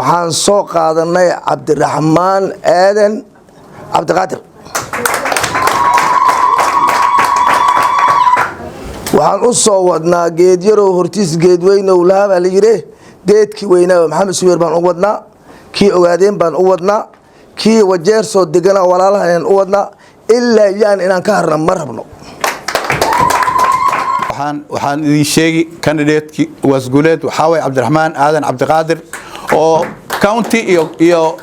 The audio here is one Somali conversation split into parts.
Waxaan soo qaadanay Cabdiraxmaan Aadan Cabdiqaadir. Waxaan u soo wadnaa geedyarow hortiis geedweynow lahaa baa la yidhi. Geedkii weynaa Maxamed Subeer baan u wadnaa, kii Ogaadeen baan u wadnaa, kii Wajeer soo degana walaalahan u wadnaa. Ilaa yaan inaan ka harna ma rabno. Waxaan idin sheegi, candidateki Ugaasguuleed waxaa waye Cabdiraxmaan Aadan Cabdiqaadir oo county iyo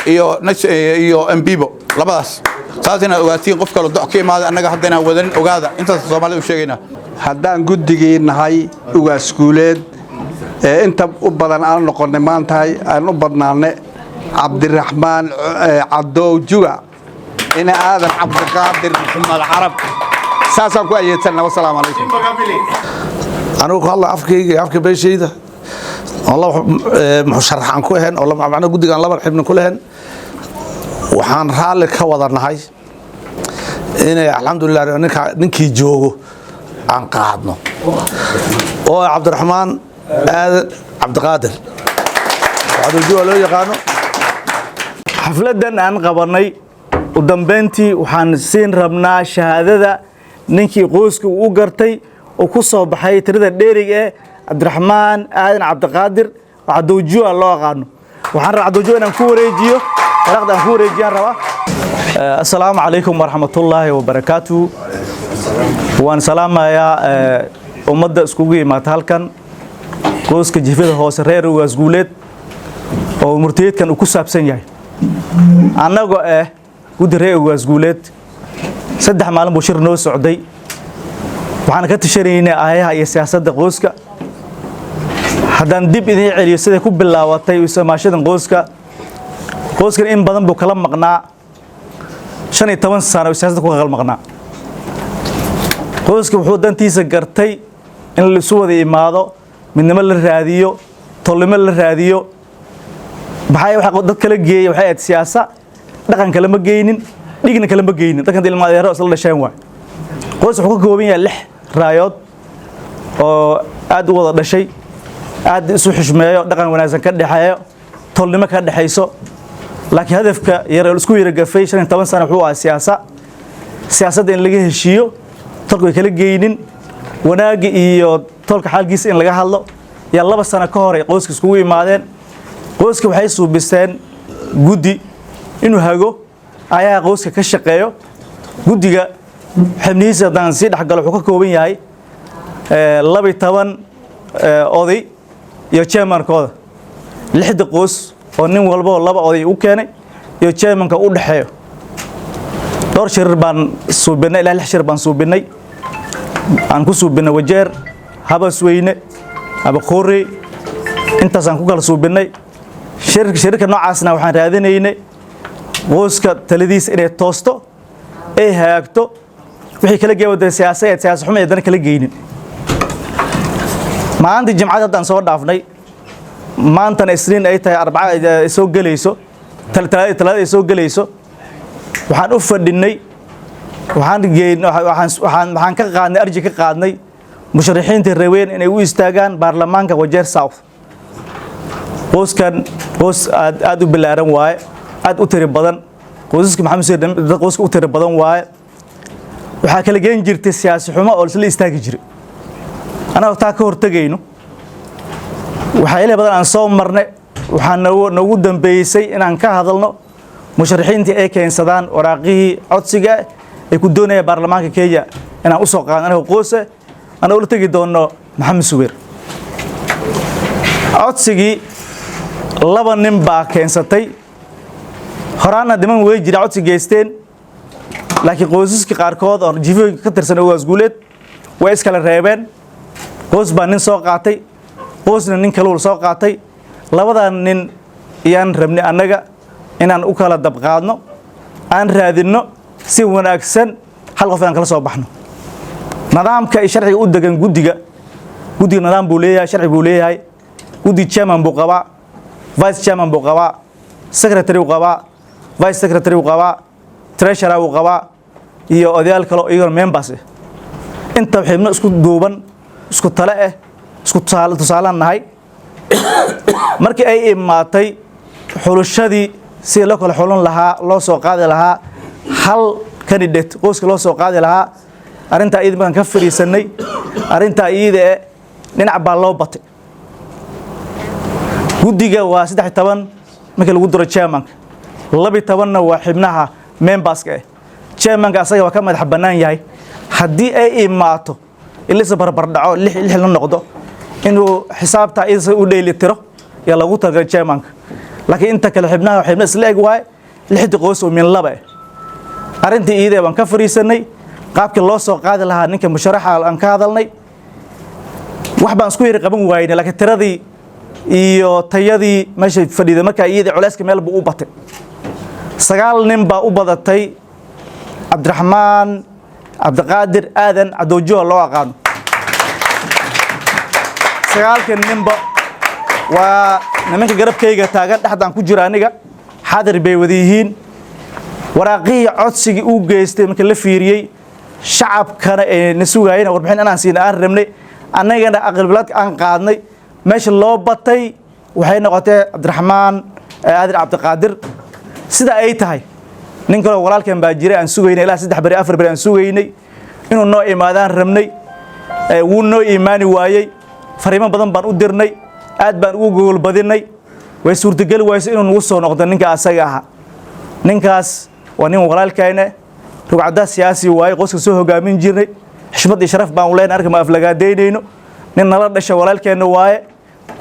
mbibo labadaas. Saas inaad ogaatiin, qof kaloo doc ka imaada annaga hadda inaan wadanin ogaada. Intaas Soomaalida u sheegaynaa. Haddaan guddigii nahay Ugaasguuleed ee inta u badan aan noqonnay maantahay aan u badnaanay Cabdiraxmaan Cadow Juga ina Aadan Cabdiqaadir Maxamed Carab, saasaan ku ayeedsanna. Wasalaamu calaykum. Anigu ku hadla afkayga iyo afka beeshayda oo laba musharax aan ku ahayn oo macnaa guddigaan laba xibni ku lahayn, waxaan raalli ka wada nahay inay, alxamdulilah, ninka ninkii joogo aan qaadno oo Cabdiraxmaan Aadan Cabdiqaadir Cabdiljuwa loo yaqaano. Xafladdan aan qabannay u dambeyntii waxaan siin rabnaa shahaadada ninkii qoyska uu u gartay oo ku soo baxay tirada dheeriga ee Cabdiraxmaan Aadan Cabdiqaadir oo Cadowjuwa loo aqaano. Waxaan rabaa Cadowjuwa inaan ku wareejiyo waraaqda, aan ku wareejiyaan rabaa. Assalaamu calaykum waraxmatullaahi wabarakaatuhu. Waan salaamayaa ummadda iskugu yimaata halkan, qoyska jifada hoose reer Ugaasguuleed oo murtiyeedkan uu ku saabsan yahay. Annagoo ah guddi reer Ugaasguuleed, 3 maalin buu shir noo socday. Waxaan ka tashanaynay aayaha iyo siyaasadda qoyska. Haddaan dib idiin celiyo siday ku bilaabatay isamaashadan qoyska, qoyskan in badan buu kala maqnaa, 15 sano siyaasadda ku kala maqnaa. Qoyska wuxuu dantiisa gartay in la isu wada imaado, midnimo la raadiyo, tolnimo la raadiyo. Maxaa waxa dad kala geeyay? Waxay ahayd siyaasa. Dhaqan kale ma geynin, dhigna kale ma geynin. Dadkan ilma adeero isla dhasheen waay. Qoys wuxuu ka kooban yahay lix raayood oo aad u wada dhashay, aad isu xushmeeyo, dhaqan wanaagsan ka dhexeeyo, tolnimo ka dhexayso. Laakiin hadafka yar isku yara gafay 15 sano wuxuu ahaa siyaasa. Siyaasadda in laga heshiiyo, tolka way kala geynin, wanaagga iyo tolka xaalkiisa in laga hadlo yaa 2 sano ka hor ay qoyska iskugu imaadeen. Qoyska waxay suubisteen guddi inuu hago ayaha qoyska ka shaqeeyo. Guddiga xubnihiisa haddaan sii dhexgalo, wuxuu ka kooban yahay 12 oday iyo chairmankooda, lixda qoys oo nin walba oo laba oday u keenay iyo chairmanka u dhexeeyo. Dhowr shirar baan suubinay, ilaa lix shir baan suubinay. Aan ku suubinay Wajeer, Habasweyne, Abaqoorey, intaasaan ku kala suubinay. Shirarka noocaasna waxaan raadinaynay qoyska taladiisa inay toosto, ay hagaagto, wixii kala geeya siyaasa ee siyaasa xumo ay dana kala geynin. Maalintii Jimcada haddaan soo dhaafnay, maantana Isniin ay tahay, Arbaca ay soo gelayso, Talaada ay soo gelayso, waxaan u fadhinay, waxaan geyn, waxaan ka qaadnay arji, ka qaadnay musharaxiinta rabeen inay u istaagaan baarlamaanka Wajeer South. Qoyskan qoys aad aad u ballaaran waaye, aad u tiri badan. Qoysaska Maxamed Subeer dad qoyska u tiri badan waaye. Waxaa kala geen jirtay siyaasi xumo oo isla istaagi jiray. Anagoo taa ka hortegayno, waxyaalaha badan aan soo marnay, waxaa nagu dambeysay inaan ka hadalno musharaxiintii ay keensadaan waraaqihii codsiga ay ku doonayaan baarlamaanka Kenya inaan u soo qaadno anagoo qoyse, anagoo la tegi doono Maxamed Subeer. Codsigii laba nin baa keensatay. Horaanna dhiman way jira codsi geysteen, laakiin qoysaska qaarkood oo jifooyinka ka tirsan Ugaasguuleed way iskala reebeen. Qoys baa nin soo qaatay, qoysna nin kale soo qaatay. Labadan nin iyaan rabnay annaga inaan u kala dabqaadno, aan raadinno si wanaagsan hal qof inaan kala soo baxno. Nidaamka iyo sharciga u degan guddiga, guddiga nidaam buu leeyahay, sharci buu leeyahay. Guddi chairman buu qabaa, vice chairman buu qabaa, secretary buu qabaa, vice secretary buu qabaa, treasurer buu qabaa iyo odayaal kale oo iyaguna members ah. Inta xubno isku duuban, isku tale ah, isku tusaalaan nahay. Markii ay imaatay Xulashadii sidii loo kala xulan lahaa, loo soo qaadi lahaa hal candidate qoyska loo soo qaadi lahaa, arrintaa iyada markaan ka fadhiisanay, arrintaa iyada e dhinac baa loo batay. Guddiga waa 13 markii lagu daro chairmanka, 12-na waa xibnaha memberska. Chairmanka asaga waa ka madax bannaan yahay. Haddii ay imaato ilisa barbar dhaco, lix lix la noqdo, inuu xisaabta isa u dheeli tiro yaa lagu talagalay chairmanka. Laakiin inta kale xibnaha xibna isla eg waaye, lixdii qoys oo min laba. Arrintii iyadee baan ka fariisanay, qaabkii loo soo qaadi lahaa ninka musharaxa aan ka hadalnay. Wax baan isku yari qaban waaynay, laakiin tiradii iyo tayadii meesha fadhiida markaa iyada culayska meel buu u batay. Sagaal nin baa u badatay Cabdiraxmaan Cabdiqaadir Aadan Cadoojoa loo aqaano. Sagaalka ninba waa nimanka garabkayga taagan, dhexdaan ku jira aniga, xaadir bay wada yihiin. Waraaqihii codsigii uu geystay marka la fiiriyey, shacabkana ay na sugaayeen warbixin inaan siina aan rabnay, annagana aqalbilaadka aan qaadnay, meesha loo batay waxay noqotay Cabdiraxmaan Aadan Cabdiqaadir. Sida ay tahay, nin kaloo walaalkan baa jiray aan sugaynay ilaa 3 beri, 4 beri aan sugaynay inuu noo imaadaan rabnay. Wuu noo imaani waayey. Fariimo badan baan u dirnay, aad baan ugu gogolbadinay, way suurtogeli wayso inuu nagu soo noqdo ninka asaga ahaa. Ninkaas waa nin walaalkayne, rugcaddaa siyaasi waaye, qoyska soo hogaamin jirnay, xishmad iyo sharaf baan u leenahay. Arka ma aflagaadaynayno, nin nala dhasha walaalkeenna waaye,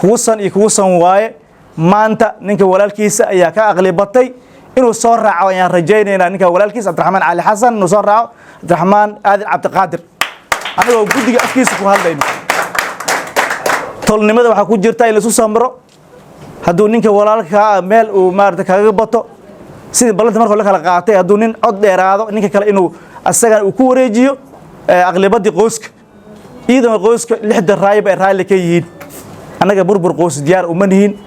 kugu san iyo kugu san waaye. Maanta ninka walaalkiisa ayaa ka aqli batay inuu soo raaco ayaan rajaynaynaa, ninka walaalkiisa Cabdiraxmaan Cali Xasan inuu soo raaco Cabdiraxmaan Aadan Cabdiqaadir. Anigoo guddiga afkiisa ku hadlayno, tolnimada waxaa ku jirta in laisu samro. Hadduu ninka walaalkaa meel uu maarata kaga bato, sidii ballanta marka la kala qaatay, hadduu nin cod dheeraado, ninka kale inuu asagana uu ku wareejiyo aqlibadii qoyska, iyadoo qoyska lixda raayba ay raalli ka yihiin. Annaga burbur qoys diyaar uma nihin,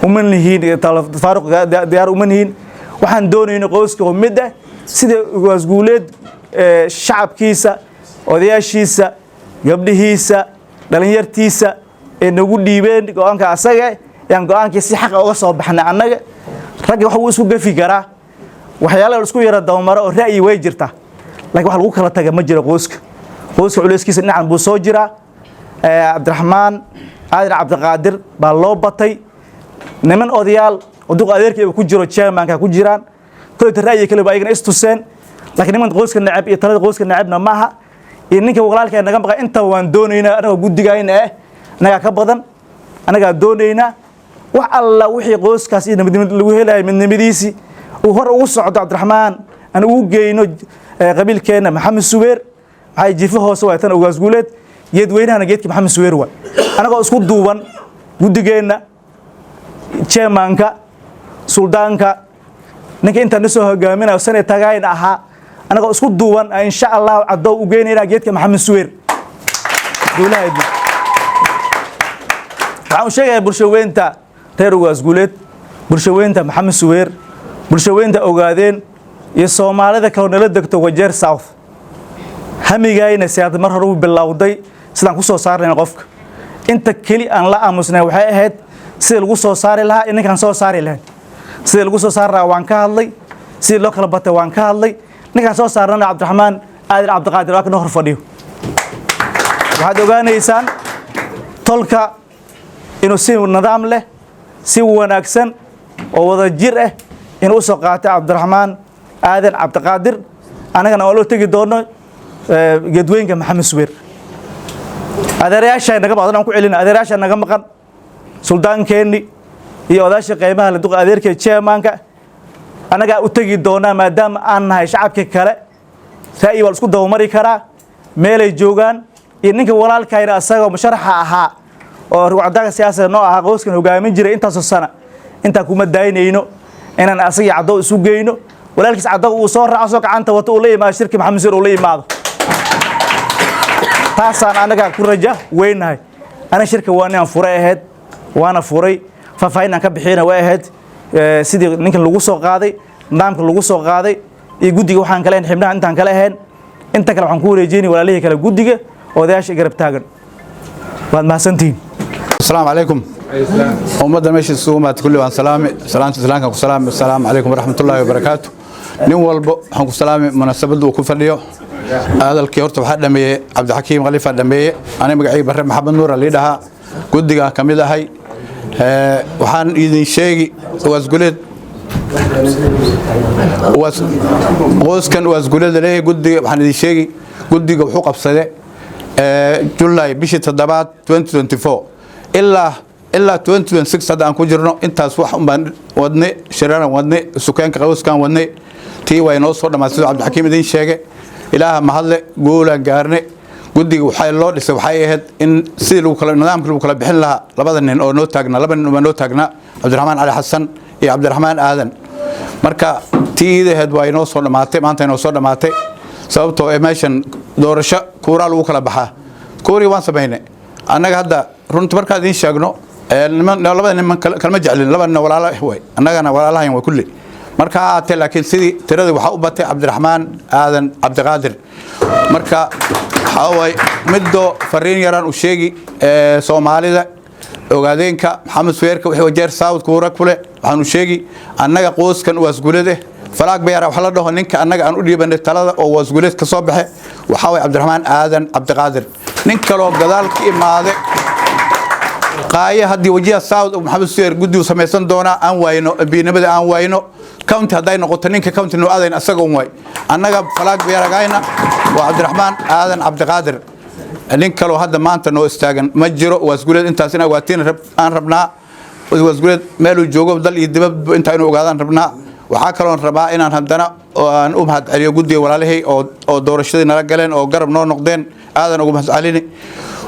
uma nihiin faaruq diyaar uma nihin. Waxaan doonayno qoyska oo mid ah, sida Ugaasguuleed shacabkiisa, odayaashiisa, gabdhihiisa, dhalinyartiisa ee nagu dhiibeen go-aanka asaga, yaan go-aankii si xaqa uga soo baxnay. Annaga ragga wax wuu isku gafi karaa, waxyaalaha isku yara dabamaro oo ra'yi way jirtaa, laakiin wax lagu kala taga ma jiro. Qoyska culayskiisa dhinacan buu soo jiraa. Cabdiraxmaan Aadan Cabdiqaadir baa loo batay. Niman odayaal oo duq adeerkii ku jiro chairmanka ku jiraan, kolleyta ra'yi kale ba ayagana istuseen, laakiin niman qoyska neceb iyo talada qoyska necebna maaha, iyo ninka walaalka naga maqan intaba waan doonaynaa. Anagoo guddigayna annagaa ka badan, annagaa doonaynaa wax alla wixii qoyskaas iyo nabadnimad lagu helayo, midnimadiisii uu hor ugu socdo Cabdiraxmaan, aan ugu geyno qabiilkeenna Maxamed Subeer. Maxay jiifo hoose waay tan Ugaasguuleed, geedweynahana geedka Maxamed Subeer waay. Anagoo isku duuban, guddigeenna, chairmanka, suldaanka, ninka intaan na soo hogaaminayo sanay tagayna ahaa, anagoo isku duuban, insha Allah Cadow u geynayna geedka Maxamed Subeer dowlaha. Waxaan u sheegayaa bulshaweynta reer Ugaasguuleed, bulshaweynta Maxamed Subeer, bulshaweynta Ogaadeen iyo Soomaalida kaloo nala degto Wajeer South, hamigayna siyaasad mar hore u bilowday sidaan ku soo saarnayna qofka. Inta keli aan la aamusnay waxay ahayd sidii lagu soo saari lahaa in ninkaan soo saari lahayn. Sidii lagu soo saari lahaa waan ka hadlay, sidii loo kala batay waan ka hadlay. Ninkaan soo saarnana Cabdiraxmaan Aadan Cabdiqaadir waa kana hor fadhiyo. Waxaad ogaanaysaan tolka inuu si nidaam leh, si wanaagsan oo wada jir ah inuu u soo qaatay Cabdiraxmaan Aadan Cabdiqaadir, annagana oo loo tegi doono geedweynka Maxamed Subeer. Adeerayaasha naga maqan aan ku celina, adeerayaasha naga maqan, suldaankeenni iyo odaasha qiimaha la duqa adeerkee chairmanka, annagaa u tegi doonaa maadaama aan nahay shacabka kale. Ra'yi waa la isku dabamari karaa meelay joogaan, iyo ninka walaalkayna asagoo musharaxa ahaa oo rucadaga siyaasada noo ahaa, qoyskan hogaamin jiray intaasoo sana, intaan kuma daynayno inaan asagii Cadow isu geyno. Walaalkiis Cadow uu soo raaco, soo gacanta wato, uu la yimaado shirki Maxamed Subeer uu la yimaado, taasaan anaga ku raja weynahay. Ana shirka waa inaan furay ahayd, waana furay. Faahfaahin aan ka bixiyana way ahayd sidii ninkan lagu soo qaaday, nidaamka lagu soo qaaday iyo guddiga waxaan kale xibnaha intaan kale ahayn. Inta kale waxaan ku wareejinay walaalihii kale guddiga, odayaasha garab taagan. Waad mahadsantihiin. Asalaamu calaykum. Ummadda meesha isugu imaatay kulli waan salaami, salaanta islaamka ku salaami. Assalaamu calaykum waraxmatullaahi wabarakaatu. Nin walbo waxaan ku salaami munaasabadda uu ku fadhiyo. Hadalkii horta waxaa dhameeyey Cabdixakiim Khalifa dhameeye. Ani magacayga Barre Maxamed Nuur lii dhahaa, guddigaan ka mid ahay. Waxaan idin sheegi Ugaasguleed, qoyskan Ugaasguleeda leeyahay guddiga. Waxaan idin sheegi guddiga wuxuu qabsade Julay bishii toddobaad 2024 ilaa 2026 hadda aan ku jirno. Intaas wax un baan wadnay, shiraaran wadnay, sukeenka qoyskan wadnay. Tii way noo soo dhammaatay siduu Cabdixakiim idin sheegay. Ilaaha mahadle, guulaan gaarne. Guddiga waxaa loo dhisay waxay ahayd in sidii lagu kala nidaamka lagu kala bixin lahaa labada nin oo noo taagnaa. Laba nin baa noo taagnaa, Cabdiraxmaan Cali Xasan iyo Cabdiraxmaan Aadan. Marka tii iida ahayd waa inoo soo dhammaatay, maanta inoo soo dhammaatay, sababtoo ee meeshan doorasho kuuraa lagu kala baxaa. Kuurii waan samaynay annaga. Hadda runta markaan idiin sheegno, labada niman kalma jeclin, laba nin walaalo way, annagana walaalahayn way kulli. Marka ha ahaatee, laakiin sidii tiradii waxaa u batay Cabdiraxmaan Aadan Cabdiqaadir. Marka waxaa waay midoo fariin yaraan u sheegi Soomaalida, Ogaadeenka, Maxamed Suweerka, wixii Wajeer South kuura kule, waxaan u sheegi annaga qoyskan Ugaasguleed flag bearer waxa la dhaho, ninka annaga aan u dhiibanay talada oo Ugaasguleed ka soo baxe waxaa waay Cabdiraxmaan Aadan Cabdiqaadir. Nin kaloo gadaal ka imaade qaaye haddii Wajiha South Maxamed Suweer guddigu samaysan doonaa aan waayno, biinimada aan waayno, county hadday noqoto, ninka county noo aadayn asaga un waay. Annaga flag bearer-gayna waa Cabdiraxmaan Aadan Cabdiqaadir. Nin kaloo hadda maanta noo istaagan ma jiro Ugaasguleed. Intaas in ogaatiin aan rabnaa. Ugaasguleed meeluu joogo dal iyo dibadba intaa inuu ogaadaan rabnaa. Waxaa kaloon rabaa inaan haddana aan u mahad celiyo guddiga walaalihii oo doorashadii nala galeen oo garab noo noqdeen. Aadan ugu mahad celini.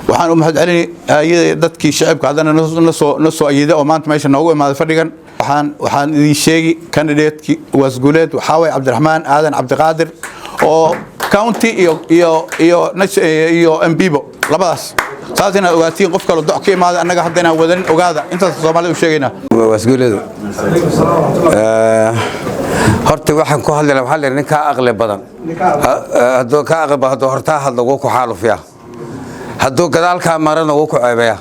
Waxaan u mahad celini ayada dadkii shacibka haddana na soo ayiday oo maanta meesha noogu imaaday fadhigan. Waxaan idin sheegi candidate-kii Ugaasguleed waxaa waye Cabdiraxmaan Aadan Cabdiqaadir oo county iyo MP-bo labadaas. Saas inaad ogaatiin, qof kaloo doc ka imaaday annaga hadda inaan wadanin ogaada. Intaas Soomaalida u sheegaynaa. Ugaasguleedu horta waxaan ku hadli lahaa, waxaa la yidhi nin kaa aqli badan hadduu kaa aqli badan, hadduu hortaa hadlo wuu ku xaalufiyaa, hadduu gadaalkaa marana wuu ku ceebeyaa.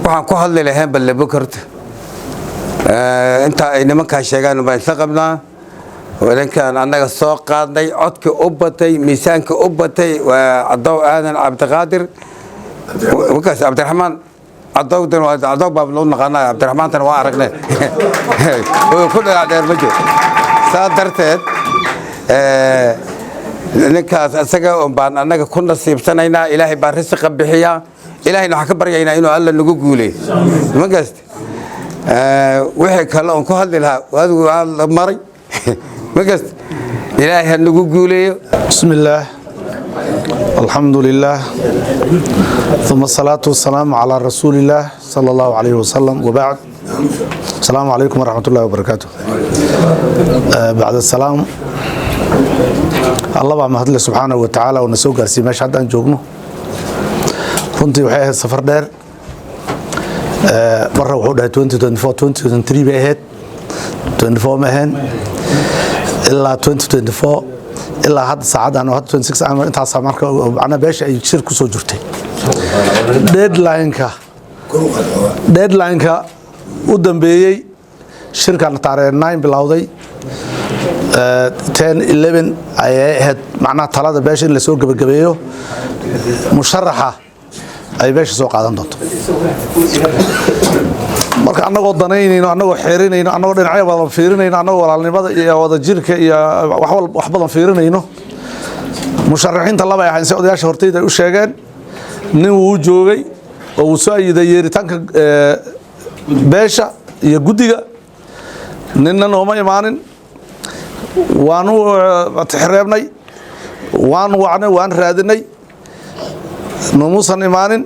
Waxaan ku hadli lahayn ballabo karta intaa ay nimankaa sheegaan baan isla qabnaa. Ninkaan annaga soo qaadnay, codkii u batay, miisaanka u batay, waa Cadow Aadan Cabdiqaadir. Wakaas Cabdiraxmaan Cadowdan waa Cadow baa loo naqaanaa, Cabdiraxmaantana waa aragnay, ku dhagac dheer ma jiro. Saa darteed ninkaas isaga un baan annaga ku nasiibsanaynaa. Ilaahay baa risiqa bixiyaa, Ilaahayna waxaan ka baryaynaa inuu Alla nagu guuleeyo. Ma gaste wixii kale oon ku hadli lahaa, adigu waa la maray. Ma gaste, Ilaahay ha nagu guuleeyo. بسم الله، الحمد لله، ثم الصلاة والسلام على رسول الله صلى الله عليه وسلم، وبعد، السلام عليكم ورحمة الله وبركاته. بعد السلام، الله baa mahadle subxaanahu wa tacaala oo na soo gaarsiiyey meesha haddaan joogno. Runtii waxay ahayd safar dheer. Marra wuxuu dhahay 2024, 2023 bay ahayd, 24 ma ahayn, ilaa 2024 ilaa hadda saacaddan oo hadda 26 ama intaasaa. Marka macnaha beesha ay shir ku soo jirtay, deadline-ka u dambeeyey shirkan taariikh 9 bilowday, 10, 11 ayay ahayd macnaha talada beesha in lasoo gebagabeeyo musharaxa ay beesha soo qaadan doonto. Marka annagoo danaynayno, annagoo xeerinayno, annagoo dhinacyo badan fiirinayno, annagoo walaalnimada iyo wadajirka iyo wax walba wax badan fiirinayno, musharaxiinta laba ay ahayn si odayaasha hortayda ay u sheegeen. Nin wuu joogay oo wuu soo ayiday yeeritaanka beesha iyo guddiga, ninna nooma imaanin. Waanu tixreebnay, waan wacnay, waan raadinay, nomuusan imaanin.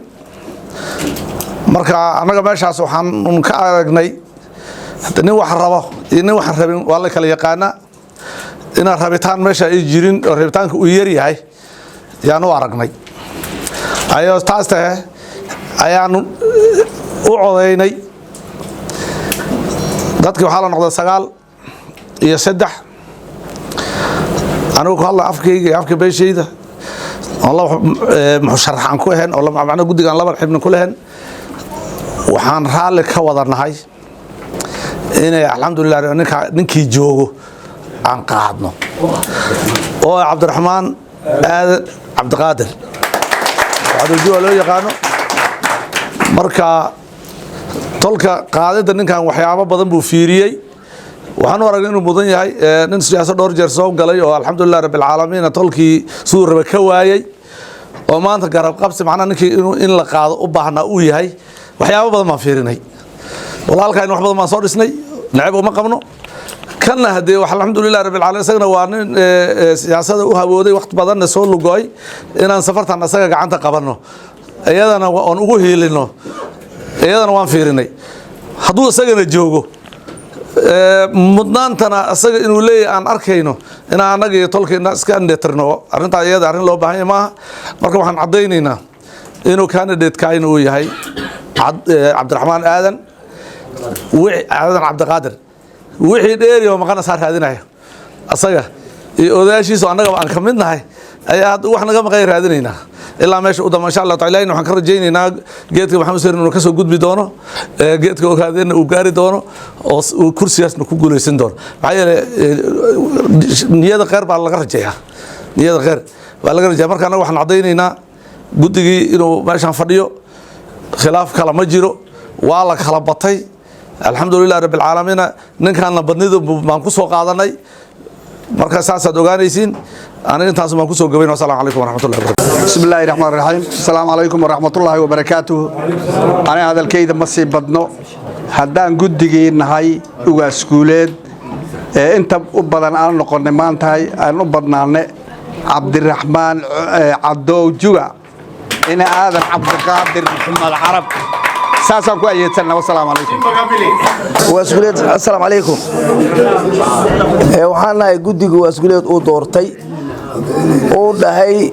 Marka annaga meeshaas waxaan un ka aragnay nin wax rabo iyo nin waxaan rabin waa la kala yaqaanaa. Inaan rabitaan meesha ay jirin oo rabitaanka uu yar yahay yaan u aragnay. Ayoo taas tahe ayaanu u codaynay. Dadkii waxaa la noqday 9 iyo 3. Anigu ku hadla afkayga iyo afka beeshayda oo laba musharax aan ku ahayn oo macnaha guddigaan laba xibna ku lahayn, Waxaan raalli ka wada nahay inay, alxamdulilah, ninka ninkii joogo aan qaadno oo Cabdiraxmaan Aadan Cabdiqaadir Cabdijuwa loo yaqaano. Marka tolka qaadidda ninkan waxyaabo badan buu fiiriyey. Waxaan u aragnay inuu mudan yahay, nin siyaasad dhowr jeer soo galay oo, alxamdulilah rabbilcaalamiin, tolkii siduu raba ka waayey oo maanta garab qabsi, macnaha ninkii inuu in la qaado u baahnaa uu yahay. Waxyaabo badan baan fiirinay. Walaalkaa in wax badan baan soo dhisnay, neceb uma qabno. Kanna haddee wax, alxamdulilah rabbilcaalamiin, isagana waa nin siyaasada u hawooday, waqti badanna soo lugoy. Inaan safartan isaga gacanta qabanno, iyadana oon ugu hiilino, iyadana waan fiirinay. Hadduu isagana joogo, mudnaantana isaga inuu leeyahay aan arkayno, inaan annaga iyo tolkeena iska andetirno arrintaa iyada arrin loo baahan yahay maaha. Marka waxaan caddaynaynaa inuu candidate-ka uu yahay Cabdiraxmaan Aadan Aadan Cabdiqaadir. Wixii dheeri oo maqana saa raadinaya asaga iyo odayaashiisu, annagaba aan ka mid nahay ayaa hadda wax naga maqaya raadinaynaa ilaa meesha u damba, insha Allah taala. Ilahina waxaan ka rajaynaynaa geedka Maxamed Seyr inuu kasoo gudbi doono, geedka Ogaadeenna uu gaari doono oo uu kursigaasna ku guuleysan doono. Maxaa yeelay niyada kheyr baa laga rajeeyaa, niyada kheyr baa laga rajeeya. Marka annaga waxaan caddaynaynaa guddigii inuu meeshaan fadhiyo, khilaaf kale ma jiro, waa la kala batay, alxamdulilah rabbilcaalamiin. Ninkaana badnidu baan ku soo qaadanay. Marka saasaad ogaanaysiin. Aniga intaas baan kusoo gabayn. Wasalaamu calaykum waraxmatullahi wabarakatu. بسم الله الرحمن الرحيم. السلام عليكم ورحمة الله وبركاته. أنا هذا الكيد ما بدno haddaan guddigii nahay Ugaas Guuleed ee inta u badan aan noqonnay maantahay aan u badnaanay Cabdiraxmaan Cadow Juga ina Aadan Cabdiqaadir Maxamed Carab, saasaan ku ayeedsanna. Wasalaamu calaykum. Ugaas Guuleed, assalaamu calaykum. Waxaan nahay guddiga Ugaas Guuleed uu doortay, uu dhahay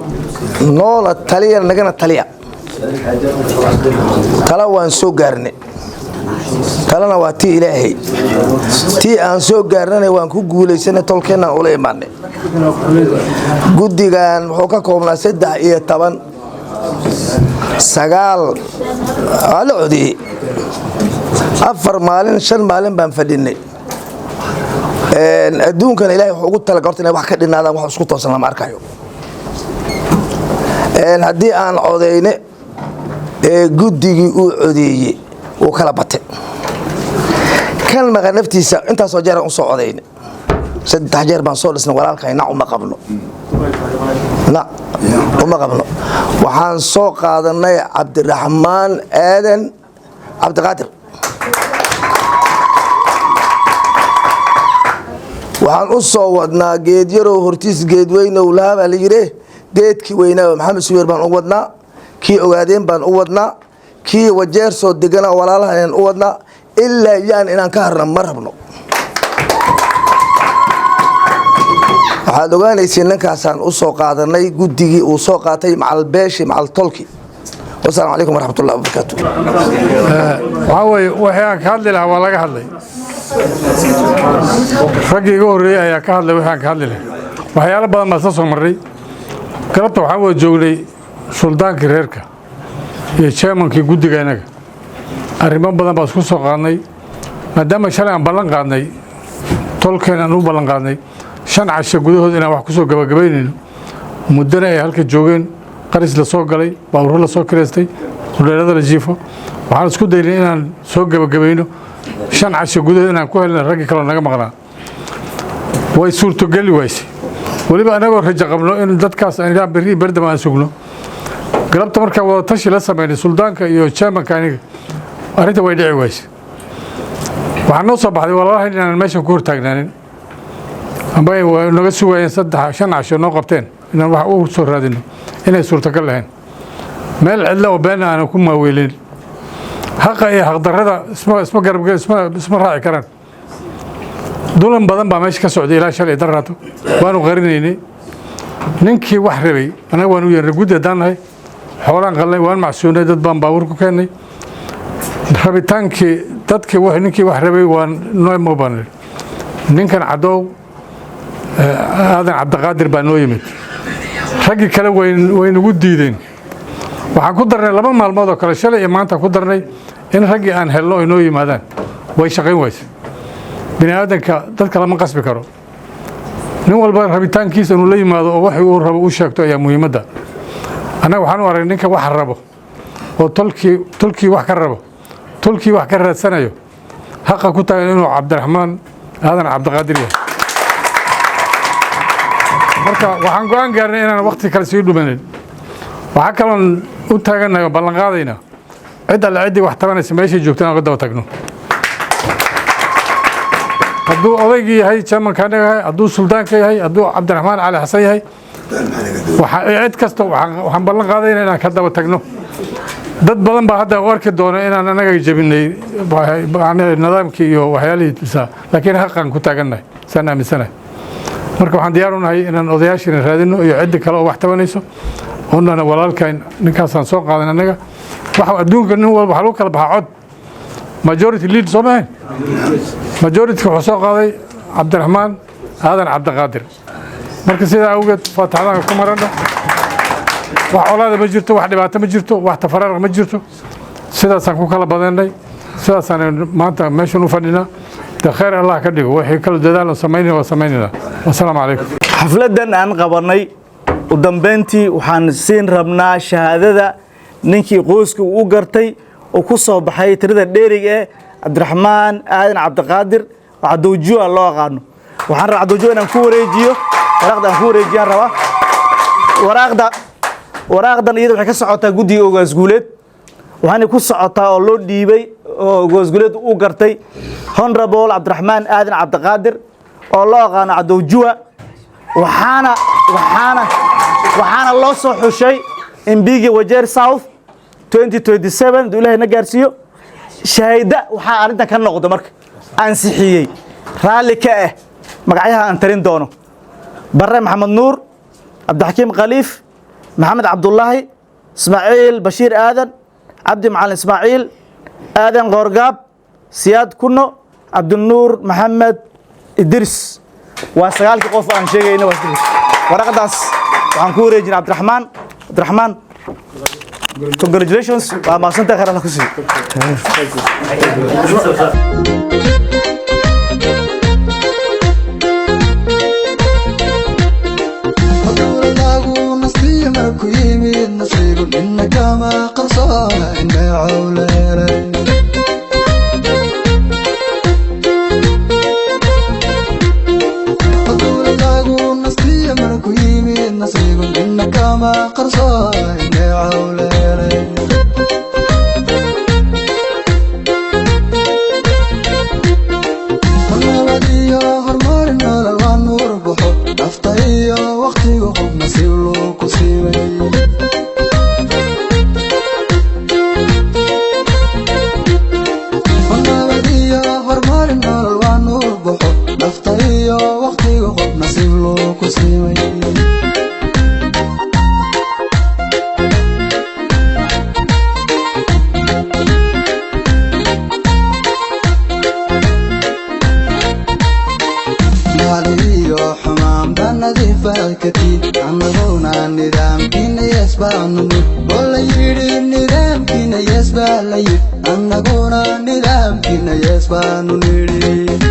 noola taliya, nagana taliya. Tala waan soo gaarnay, talana waa tii Ilaahay. Tii aan soo gaarnana waan ku guulaysanay, tolkeennaan ula imaanay. Guddigan wuxuu ka koobnaa 13, 9 waa la codeeyey. 4 maalin, 5 maalin baan fadhinay. Adduunkana Ilahay wuxuu ugu talaga horta inay wax ka dhinaadaan, wax isku toosan lama arkayo. Haddii aan codeyne ee guddigii uu codeeyey, wuu kala batay. Kan maqa naftiisa intaasoo jeer aan u soo codeyne, 3 jeer baan soo dhisnay. Walaalkay nac uma qabno, nac uma qabno. Waxaan soo qaadanay Cabdiraxmaan Aadan Cabdiqaadir. Waxaan u soo wadnaa geedyarow hortiis geedweynow lahaa baa la yidhi. Geedkii weynaa Maxamed Suweer baan u wadnaa, kii Ogaadeen baan u wadnaa, kii Wajeer soo degana walaalahan u wadnaa. Ilaa yaan inaan ka harna ma rabno. Waxaad ogaanaysiin ninkaasaan u soo qaadanay, guddigii uu soo qaatay, macal beeshi, macal tolki. Wasalaamu calaykum waraxmatullahi wabarakaatu. Waxaa weeye, wixii aan ka hadli lahaa waa laga hadlay. Raggii iga horreeyey ayaa ka hadlay wixii aan ka hadli lahaa. Waxyaalo badan baan isla soo marray. Galabta waxaan wada joognay suldaankii reerka iyo chairmankii guddiga innaga. Arrimo badan baan isku soo qaadnay, maadaama shalay aan ballan qaadnay, tolkeen aan u ballan qaadnay 5 casho gudahood inaan wax ku soo gabagabaynayno. Muddana ay halka joogeen, qaris la soo galay, baabuuro la soo kireystay, hudheelada la jiifo, waxaan isku daynay inaan soo gabagabayno 5 casho gudahood, inaan ku helna raggii kaloo naga maqnaa. Way suurtogeli waysay. Weliba annagoo rajo qabno in dadkaas aan ilaa berri berdama aan sugno. Galabta markaan wada tashi la samaynay suldaanka iyo chairmanka aniga, arrinta way dhici waysay. Waxaa noo soo baxday walaalahan inaanan meeshan ku hortaagnaanin amba ay naga sugayeen 3 5 casho noo qabteen inaan wax u soo raadino inay suurtagal lahayn, meel cidla oo been aanan ku maaweelin. Haqa iyo xaqdarrada isma garab isma raaci karaan. Dulan badan baa meesha ka socday ilaa shalay daraato, waanu qarinaynay. Ninkii wax rabay annaga waanu yeernay. Guddi haddaan nahay, xoolaan qalnay, waan macsuunay, dad baan baabuur ku keennay. Rabitaankii dadkii ninkii wax rabay waan noo mo baan nidhi. Ninkan Cadow Aadan Cabdiqaadir baa noo yimid. Raggii kale way nagu diideen. Waxaan ku darnay 2 maalmood oo kale, shalay iyo maanta ku darnay. In raggii aan helno ay noo yimaadaan way shaqayn wayse. Bini aadanka dadka lama qasbi karo. Nin walba rabitaankiisa inuu la yimaado oo wax uu rabo u sheegto ayaa muhiimadda. Annaga waxaan u aragnay ninka wax rabo oo tolkii wax ka rabo, tolkii wax ka raadsanayo, haqa ku taagan inuu Cabdiraxmaan Aadan Cabdiqaadir yahay. Marka waxaan go'aan gaarnay inaan waqti kale sii dhumanin. Waxaa kaloon u taagannahay oo ballan qaadaynaa cid alle ciddii wax tabanaysa meeshay joogtaan uga daba tagno, hadduu odaygii yahay, chairmanka anaga yahay, hadduu suldaanka yahay, hadduu Cabdiraxmaan Cali Xasan yahay, cid kasta waxaan ballan qaadayna inaan ka daba tagno. Dad badan baa hadda u arki doona inaan anaga jebinay nidaamkii iyo waxyaalihii dhisaa, laakiin xaqaan ku taagannahay saan aaminsanahay. Marka waxaan diyaar u nahay inaan odayaashiina raadino iyo ciddi kale oo wax tabanayso oonana walaalkayn ninkaasaan soo qaadan. Annaga waxa adduunka nin walba waxaa lagu kala baxaa cod, majority lead soo mahayn. Majority wuxuu soo qaaday Cabdiraxmaan Aadan Cabdiqaadir. Marka sidaa awgeed faataxadaan ku marano. Wax colaada ma jirto, wax dhibaato ma jirto, wax tafaraaraq ma jirto. Sidaasaan ku kala badanay, sidaasaan maanta meeshan u fadhinaa. De khayr Allah ka dhigo. Wixii kala dadaal samaynayna waa samaynayna. Wasalaamu calaykum. Xafladdan aan qabanay u dambeyntii waxaan siin rabnaa shahaadada ninkii qoyska uu gartay oo ku soo baxay tirada dheeriga ee Cabdiraxmaan Aadan Cabdiqaadir oo Cadowjuwa loo aqaano. Waxaan rabaa Cadowjuwa inaan ku wareejiyo waraaqda, aan ku wareejiyaan rabaa waraaqda. Waraaqdan iyada waxay ka socotaa guddiga ogaasguuleed, waxaana ku socotaa oo loo dhiibay oo ogaasguuleed u gartay Honorable Cabdiraxmaan Aadan Cabdiqaadir oo loo aqaano Cadowjuwa. Waxaana loo soo xushay MP-ga Wajeer South 2027, hadduu Ilaahay na gaarsiiyo. Shahaida waxaa arrintan ka noqda marka ansixiyey, raalli ka ah magacyaha aan tarin doono: Barre Maxamed Nuur, Cabdixakiim Khaliif, Maxamed Cabdulaahi, Ismaaciil Bashiir Aadan, Cabdi Macalin Ismaaciil, Aadan Qoorgaab, Siyaad Kuno, Cabdinuur Maxamed Idris. Waa sagaalkii qof aan sheegayna. Waa Idris. Waraqadaas waxaan ku wareejinay Cabdiraxmaan. Cabdiraxmaan, congratulations, waa mahadsantahay, khayr Allah ku siiyo. Lagu nastiyo marku yimid nasiibu nina kama qarsoona indhacow la helay. Lagu nastiyo marku yimid nasiibu nina kama qarsoona indhacow la helay. Nabad iyo horumarin nolol waa nuur baxo, nafta iyo waqtigu qof nasiib loo ku siibay. Nabad iyo horumarin nolol waa nuur baxo, nafta iyo waqtigu qof nasiib loo ku siibay. Iyo xumaan baa nadiifaad ka tiid, annaguna nidaamkiina yees baanu nid oo la yidhi, nidaamkiina yees baa la yidhi, annaguna nidaamkiina yees baanu nidhi.